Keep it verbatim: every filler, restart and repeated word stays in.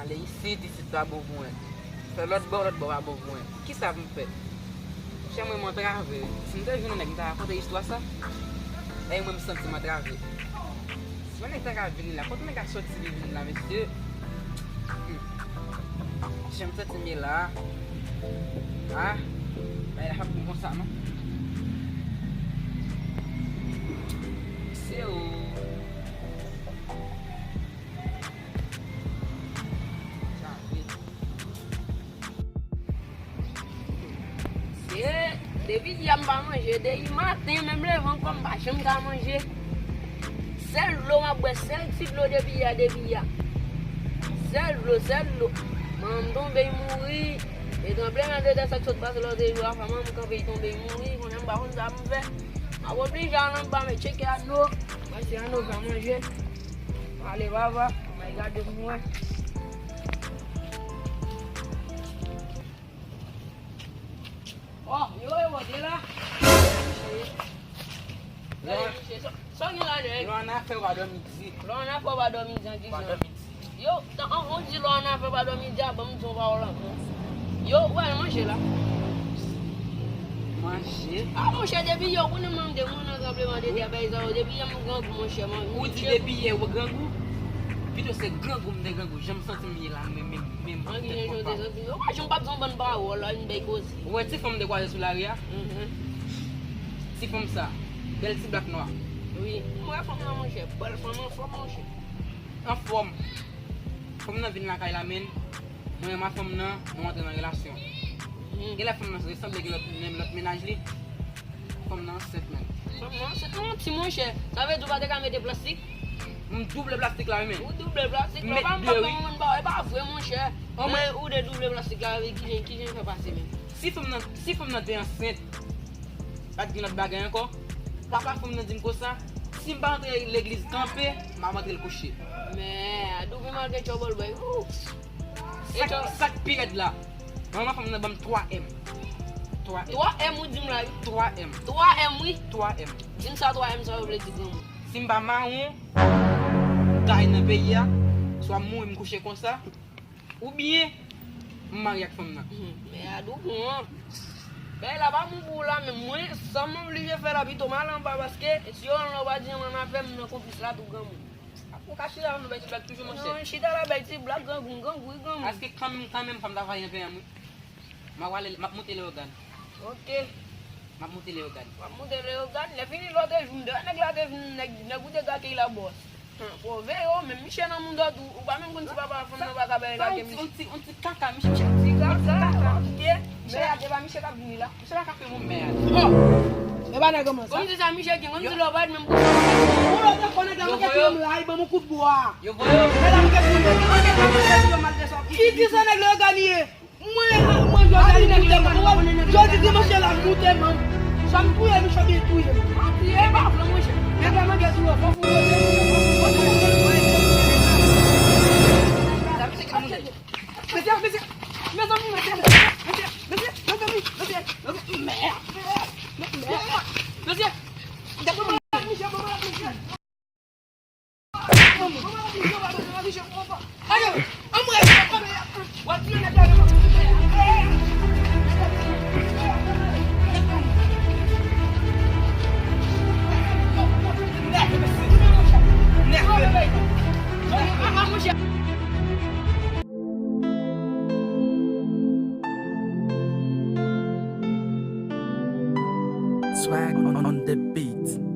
Ale isit, isit pa bon pou mwen. Fè lòt bò, lòt bò pa bon pou mwen. Kisa pou m fè? Chè mwen, m antrave. Si m te jwenn yon nèg, m ta rakonte istwa sa. E mwen, m santi m antrave. Si yon nèg ta ka vini la, kote nèg ka soti li vini la, mesye? Hmm. Jan m santi m ye la. Ah, bagay la p ap bon konsa, non. Se ou. Se depi yè m pa manje, depi maten menm leve ankò m pa janm ka manje. Sèl dlo m ap bwè, sèl ti dlo depi yè, depi yè. Sèl dlo, sèl dlo. Manman m tonbe, l mouri. E tranblemanntè sa k sot pase lòt jou a, fè manman m kanpe, l tonbe, l mouri. Kounye a m pa konn sa pou m fè. M ap oblije al anba, m tcheke anò. Mwen se anò fè manje. Ale baba, mwen gade pou mwen. Oh, yo, yo, de la. Gade, misye. Sa, sa w gen la, nèg? Lè w annafè, w pa dòmi di. Lè w annafè, w pa dòmi di, an ki jan? Yo, tan, an, ou di lè w annafè, w pa dòmi di, a, ban m di yon pawòl ankò. Yo, ou pral manje la? Manje? A, monchè, depi yè, ou konnen mwen, m te mouri nan tranblemanntè a, bagay sa yo, depi yè, m grangou, monchè, manje. Ou di depi yè, ou grangou? Pito se grangou, m te grangou, jan m santi m ye la, men, men, men, an ki jan w te santi? Yo, pa janm p ap di yon bann pawòl, la, yon bèl koze. Ou wè ti fanm m te kwaze sou lari a? Mhm. Ti fanm sa, bèl ti blak nwa. Wi, m wè fanm nan, monchè, bèl fanm anfòm, monchè. Anfòm. Fanm nan vin lakay la, men mwen, m a fanm nan, nou antre nan relasyon. Mhm. Genlè fanm nan resanble gen lòt, menm lòt mennaj li. Fanm nan ansent, men. Fanm nan ansent, manti, monchè. Sa vle di ou pa te ka mete plastik? M double plastik la, wi, men. Ou double plastik la, ou pa, m pa konprann, pa, e pa vre, monchè. Lè ou te double plastik la, ki jan, ki jan fè pase, men? Si fanm nan, si fanm nan te ansent, pa t gen lòt bagay ankò. Papa fanm nan di m konsa, si m pa antre legliz kanpe, m ap antre l kouche. Men, a double malgre trouble boy. Ou. Sa k, sa k pi rèd la, manman fanm nan ban m twa M. Twa M. Twa M ou di m la, wi. Twa M. Twa M, wi. Twa M. Di m sa twa M sa yo vle di, granmoun. Si m pa mawon, m ta nan peyi a, swa m mouri m kouche konsa, oubyen m marye ak fanm nan. Hmm, men a double an. Bagay la pa bon pou ou la, men mwen, sa m oblije fè la, pito m al anba, paske si yo anlè w pa di anyen, m nan fè m nan konplis la tou, granmoun. Ou ka chita la, nou bay ti blag toujou, monchè. Non, chita la, bay ti blag, grangou, grangou, wi, granmoun. Paske kanmenm, kanmenm, fò m ta travay nan peyi a, wi. M ap ale, m ap moute Leyogàn. Ok. M ap moute Leyogàn. W ap moute Leyogàn. Lè fini lòt jou, m te wè nèg la te vin, nèg, nèg ou te gake la, bòs. Hum, fò w veye w, menm miche nan mouda tou, ou pa menm konn si papa fanm nan pa ka bay lage miche. On ti, on ti kaka, miche, miche. Ti kaka, ok. Miche la, se pa miche k ap vini la. Miche la ka fè yon mèd. Oh! E pa nèg manman sa. Kòmsi sa miche gen, kòmsi lè w pa t menm pou sa. Ou lòt ankò nèg la, mwen kèt yon lay, ban m yon kout bwa. Yo voye w. Nèg la, mwen kèt yon lay. Ki di sa nèg la yo ganye? Mwen, mwen, jodi a, li moute, mwen, jodi dimanch la, li moute, man. Sa m touye, li chòke touye. Manti, e pa vre, monchè. Nèg la, mwen gen sou yo, fò fou yo, fò fou yo. Mesye, mesye, mezanmi, mesye, mesye, mesye, mezanmi, mesye, mesye, mèd, mèd, mesye, mesye, mesye. Swag on, on the beat.